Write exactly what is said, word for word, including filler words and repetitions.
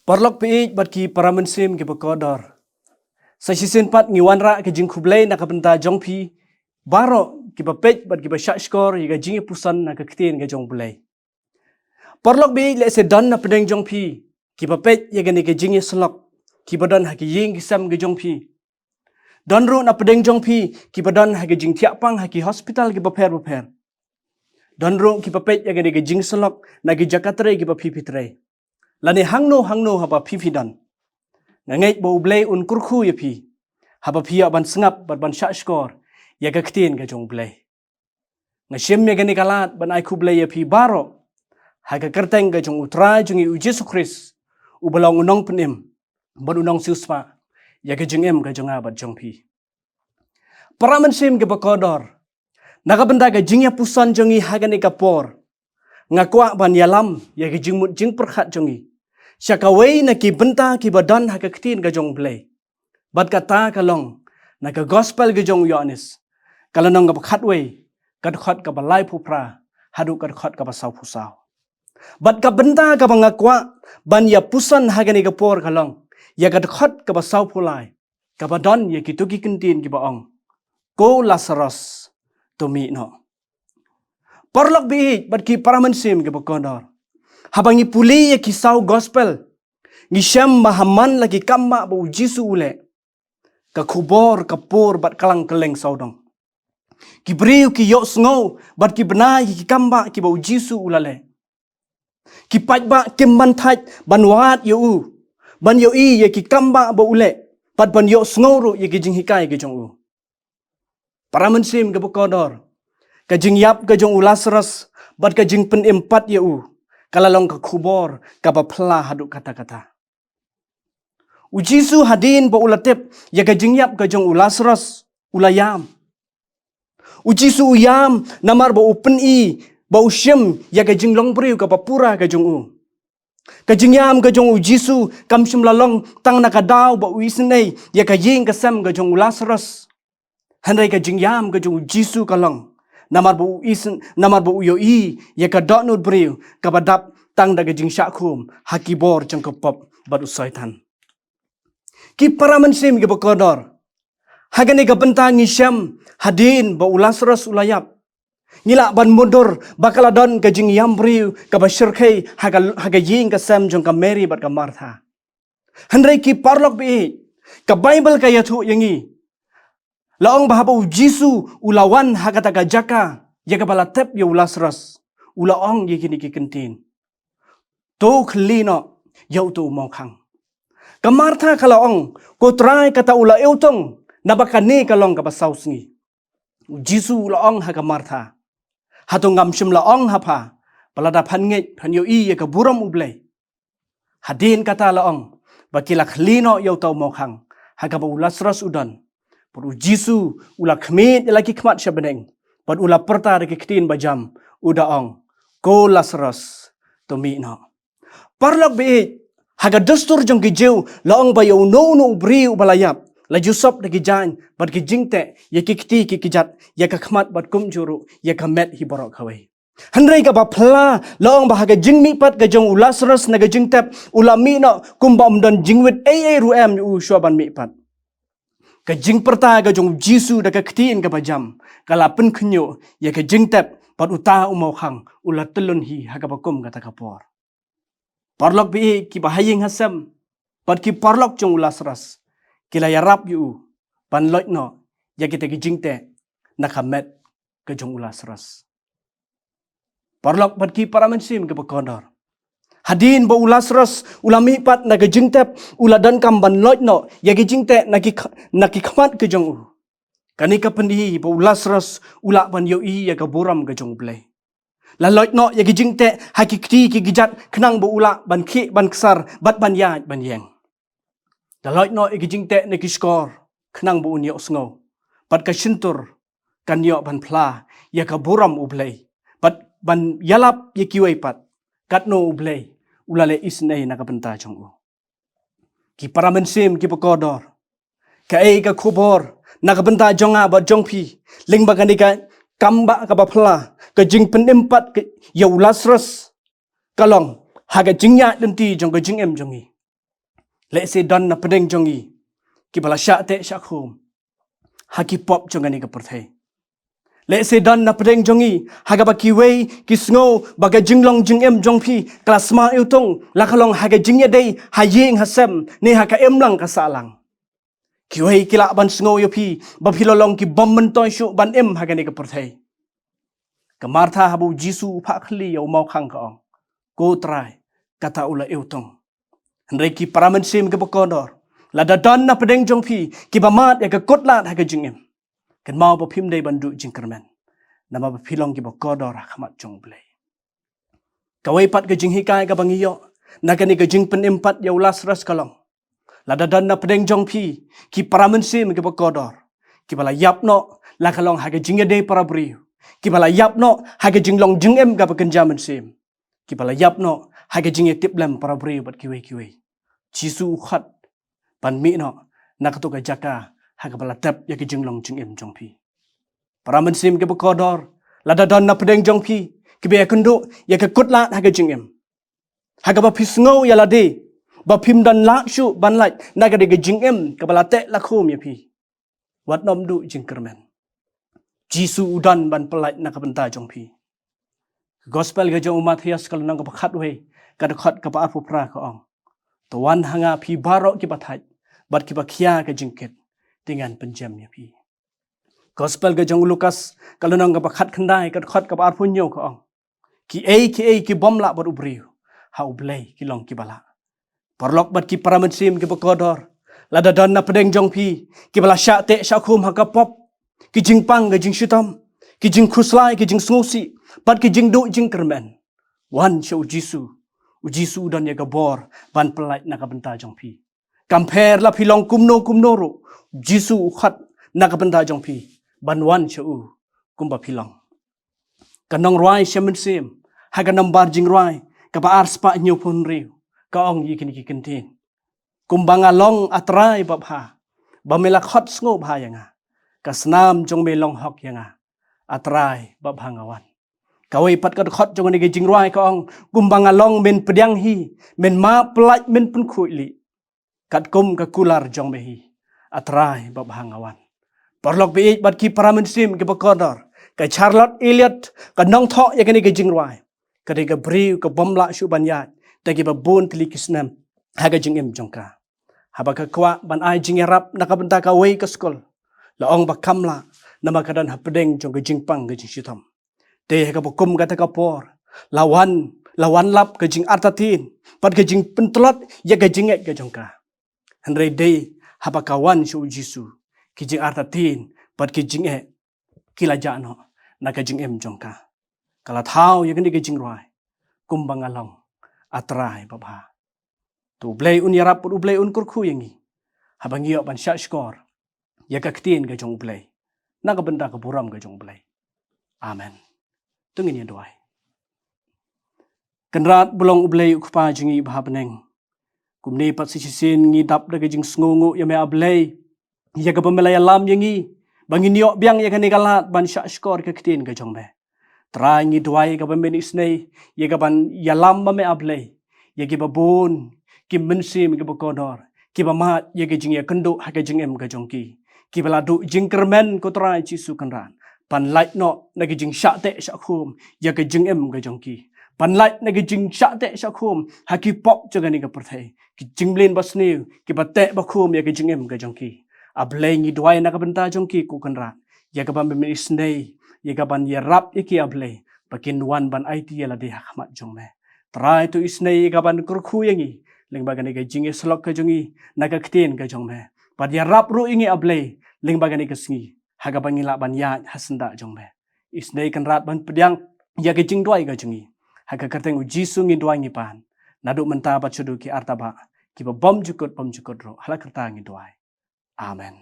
Paralok baieit bad ki para mynsiem kiba kordor. Sa shisien pat ngi wanrah ka jingkhublei na ka bynta jong phi baroh kiba peit bad kiba shahshkor ïa ka jingïapuson na ka ktien ka jong U Blei. Paralok baieit, lehse don na pdeng jong phi kiba peit ïa kane ka jingïasyllok, kiba don ha ki ïing ki sem ka jong phi. Don ruh na pdeng jong phi kiba don ha ki jingthiah pang ha ki hospital kiba pher bapher. Don ruh kiba peit ïa kane ka jingsyllok na ki jaka trei kiba phi phi trei. Lane hangno hangno haba phi phi don, nga ngeit ba U Blei un kyrkhu ïa phi haba phi ïoh ban sngap bad ban shahshkor ïa ka ktien ka jong U Blei. Nga shim ïa kane ka lad ban ai khublei ïa phi baroh ha ka kyrteng ka jong U Trai jong ngi U Jisu Khrist, uba long U Nongpynim bad U Nongsiewspah ïa ka jingim ka jong nga bad jong phi. Para mynsiem kiba kordor, na ka bynta ka jingïapuson jong ngi ha kane ka por, nga kwah ban ïalam ïa ka jingmut jingpyrkhat jong ngi sha kawei na ki bynta kiba don ha ka ktien ka jong U Blei. Bad kata ka long na ka Gospel ka jong u Ïoannis, ka lynnong kaba khatwei, ka dkhot kaba laiphew phra haduh ka dkhot kaba sawphew saw. Bad ka bynta kaba nga kwah ban ïapuson ha kane ka por ka long ïa ka dkhot kaba sawphew lai, kaba don ïa kito ki kyntien kiba ong, "Ko Lasaros, to mih noh." Paralok baieit bad ki para mynsiem kiba kordor, haba ngi pule ïa ki saw Gospel, ngi shem ba ha man la ki kambah ba U Jisu u leh, ka khubor ka pur bad ka lang kylleng sawdong. Ki briew ki ïohsngew bad ki bna ïa ki kambah kiba U Jisu u la leh. Ki paidbah kim ban thait ban wad ïa u, ban ïohi ïa ki kambah ba u leh, bad ban ïohsngew ruh ïa ki jinghikai ki jong u. Para mynsiem kiba kordor, ka jingïap ka jong u Lasaros bad ka jingpynim pat ïa u, ka la long ka khubor kaba phylla haduh katta katta. U Jisu hadien ba u la tip ïa ka jingïap ka jong u Lasaros, u la ïam. U Jisu u ïam namar ba u pyni, ba u shim ïa ka jinglong briew kaba pura ka jong u. Ka jingïam ka jong U Jisu kam shym la long tang na ka daw ba u isynei ïa ka ïing ka sem ka jong u Lasaros. Hynrei ka jingïam ka jong U Jisu ka long namar ba u isyn, namar ba u ïohi ïa ka dohnud briew kaba dap tang da ka jingshah khum ha ki bor jong ka pop bad u Soitan. Ki para mynsiem kiba kordor, ha kane ka bynta ngi shem hadien ba u Lasaros u la ïap, ngi lah ban mutdur ba ka la don ka jingïam briew kaba shyrkhei ha ka, ha ka ïing ka sem jong ka Mary bad ka Martha. Hynrei ki paralok baieit, ka Baibl ka ïathuh ïa ngi, la ong ba haba U Jisu u la wan ha kata ka jaka ïa kaba la tep ïa u Lasaros, u la ong ïa kine ki kyntien, "To khylli noh ïa uto u mawkhang." Ka Martha ka la ong, "Ko Trai, kata u la iwtong, naba kane ka long kaba saw sngi." U Jisu u la ong ha ka Martha, "Hato ngam shym la ong ha pha ba lada phan ngeit phan ïohi ïa ka burom U Blei?" Hadien kata la ong ba ki la khylli noh ïa uta u mawkhang ha kaba u Lasaros u don. Bad U Jisu u la khmied ïa la ki khmat sha bneng bad u la pyrta da ki ktien ba jam, u da ong, "Ko Lasaros, to mih noh." Paralok baieit, ha ka dustur jong ki Jiw la ong ba ïa uno uno u briew uba la ïap, la ju sop da ki jaiñ bad ki jingteh, ïa ki kti ki kjat, ïa ka khmat bad kumjuh ruh ïa ka met hi baroh kawei. Hynrei kaba phylla, la ong ba ha ka jingmihpat ka jong u Lasaros na ka jingtep, u la mih noh kumba ym don jingwit ei ei ruh em ïa u shuwa ban mihpat. Ka jingpyrta ka jong U Jisu da ka ktien kaba jam ka la pynkhynñiuh ïa ka jingtep, bad uta u mawkhang u la tyllun hi ha kaba kum kata ka por. Paralok baieit, kiba ha ïing ha sem bad ki paralok jong u Lasaros ki la ïarap ïa u ban loit noh ïa kita ki jingteh na ka met ka jong u Lasaros. Paralok bad ki para mynsiem kiba kordor, hadien ba u Lasaros u la mihpat na ka jingtep, u la donkam ban loit noh ïa ki jingteh na ki kh-, na ki khmat ka jong u. Kane ka pyni ba u Lasaros u lah ban ïohi ïa ka burom ka jong U Blei. La loit noh ïa ki jingteh ha ki kti ki kjat khnang ba u lah ban khih ban ksar bad ban ïaid ban ïeng. La loit noh ïa ki jingteh na ki shkor khnang ba un ïohsngew, bad ka shyntur kan ïoh ban phylla ïa ka burom U Blei, bad ban ïalap ïa kiwei pat katno U Blei u la leh isynei na ka bynta jong u. Ki para mynsiem kiba kordor, kaei ka khubor na ka bynta jong nga bad jong phi lyngba kane ka kambah kaba phylla, ka jingpynim pat ka, ïa u Lasaros, ka long ha ka jingïaid lynti jong ka jingim jong ngi? Lehse don na pdeng jong ngi kiba la shah teh shah khum ha ki pop jong kane ka pyrthei. Lehse don na pdeng jong ngi ha kaba kiwei ki sngew ba ka jinglong jingim jong phi ka la sma iwtung, la ka long ha ka jingïadei ha ïing ha sem ne ha ka imlang ka sahlang. Kiwei ki lah ban sngew ïa phi ba phi la long ki bym myntoi shuh ban im ha kane ka pyrthei. Ka Martha, haba u Jisu u phah khlieh ïa u mawkhang, ka ong, "Ko Trai, kata u la iwtung." Hynrei ki para mynsiem kiba kordor, lada don na pdeng jong phi kiba mad ïa ka kutlad ha ka jingim, kynmaw ba phim dei ban duh jingkyrmen, namar ba phi long kiba kordor ha khmat jong U Blei. Kawei pat ka jinghikai kaba ngi ïoh na kane ka jingpynim pat ïa u Lasarus ka long, lada don na pdeng jong phi ki para mynsiem kiba kordor, kiba la ïap noh la ka long ha ka jingïadei para briew, kiba la ïap noh ha ka jinglong jingim kaba kynja mynsiem, kiba la ïap noh ha ka jingïatiplem para briew bad kiwei kiwei, Jisu u khot ban mih noh na kato ka jaka ha kaba la tep ïa ka jinglong jingim jong phi. Para mynsiem kiba kordor, lada don na pdeng jong phi kiba ïakynduh ïa ka kutlad ha ka jingim, ha kaba phi sngew ïa lade ba phim don lad shuh ban lait na kane ka jingim kaba la teh la khum ïa phi, wat nym duh jingkyrmen. Jisu u don ban pyllait na ka bynta jong phi. Gospel ka jong u Mathaios ka lynnong kaba khatwei, ka dkhot kaba arphew phra ka ong, "To wan ha nga phi baroh kiba thait bad kiba khia ka jingkit, te ngan pynjem ïa phi." Gospel ka jong u Lukas ka lynnong kaba khatkhyndai, ka dkhot kaba arphew hynñiew ka ong, "Kiei kiei ki bym lah bad u briew, ha U Blei ki long kiba lah." Paralok bad ki para mynsiem kiba kordor, lada don na pdeng jong phi kiba la shah teh shah khum ha ka pop, ki jingpang ka jingshitom, ki jingkhuslai ki jingsngewsih bad ki jingduh jingkyrmen, wan sha u Jisu. U Jisu u don ïa ka bor ban pyllait na ka bynta jong phi. Kam pher la phi long kumno kumno ruh, u Jisu u khot na ka bynta jong phi ban wan sha u kumba phi long. Ka nongrwai sha mynsiem ha ka nambar jingrwai kaba ar spah hynñiewphew hynriew ka ong ïa kine ki kyntien: "Kumba nga long, A Trai, babha, ba me la khot sngewbha ïa nga, ka snam jong me long hok ïa nga, A Trai, babha, nga wan." Kawei pat ka dkhot jong kane ka jingrwai ka ong, "Kumba nga long, men pdiang hi, men map pyllait, men pynkhuid lieh, katkum ka kular jong me hi, A Trai, babha, nga wan." Paralok baieit bad ki para mynsiem kiba kordor, ka Charlotte Elliott ka nongthoh ïa kane ka jingrwai, ka dei ka briew ka bym lah shuh ban ïaid da kiba bun tylli ki snem ha ka jingim jong ka. Haba ka kwah ban ai jingïarap na ka bynta kawei ka skul, la ong ba kam lah namar ka don ha pdeng jong ka jingpang ka jingshitom. Te ha kaba kum kata ka por, la wan, la wan lap ka jingartatien bad ka jingpyntlot ïa ka jingngeit ka jong ka. Hynrei dei haba ka wan sha u Jisu, ki jingartatien bad ki jingngeit ki la jah noh na ka jingim jong ka. Ka la thaw ïa kane ka jingrwai, "Kumba nga long, A Trai, babha." To U Blei un ïarap bad U Blei un kyrkhu ïa ngi haba ngi ïoh ban shahshkor ïa ka ktien ka jong U Blei na ka bynta ka burom ka jong U Blei. Amen. To ngin ïa duwai. Kynrad ba long U Blei U Kpa jong ngi ba ha bneng, kumne pat sa shisien ngi dap da ka jingsngewnguh ïa me, A Blei, ïa kaba me la ïalam ïa ngi ba ngin ïoh biang ïa kane ka lad ban shahshkor ka ktien ka jong me. Trai, ngi duwai ïa kaba men isynei ïa kaban ïalam ma me, A Blei, ïa kiba bun ki mynsiem kiba kordor, kiba mad ïa ka jingïakynduh ha ka jingim ka jong ki, kiba la duh jingkyrmen, ko Trai Jisu Kynrad, ban lait noh na ka jingshah teh shah khum ïa ka jingim ka jong ki, ban lait na ka jingshah teh shah khum ha ki pop jong kane ka pyrthei, ki jingmlien basniew kiba teh ba khum ïa ka jingim ka jong ki. A Blei, ngi duwai na ka bynta jong ki, ko Kynrad, ïa kaba men isynei ïa kaban ïarap ïa ki, A Blei, ba kin wan ban aiti ïa lade ha khmat jong me. Trai, to isynei ïa kaban kyrkhu ïa ngi lyngba kane ka jingïasyllok ka jong ngi na ka ktien ka jong me, bad ïarap ruh ïa ngi, A Blei, lyngba kane ka sngi ha kaba ngi lah ban ïaid ha syndah jong me. Isynei Kynrad ban pdiang ïa ka jingduwai ka jong ngi. Ha ka kyrteng U Jisu ngi duwai ngi pan, naduh mynta bad shaduh ki artabah kiba bym jukut bym jukut ruh. Ha la ka kyrteng ngi duwai. Amen.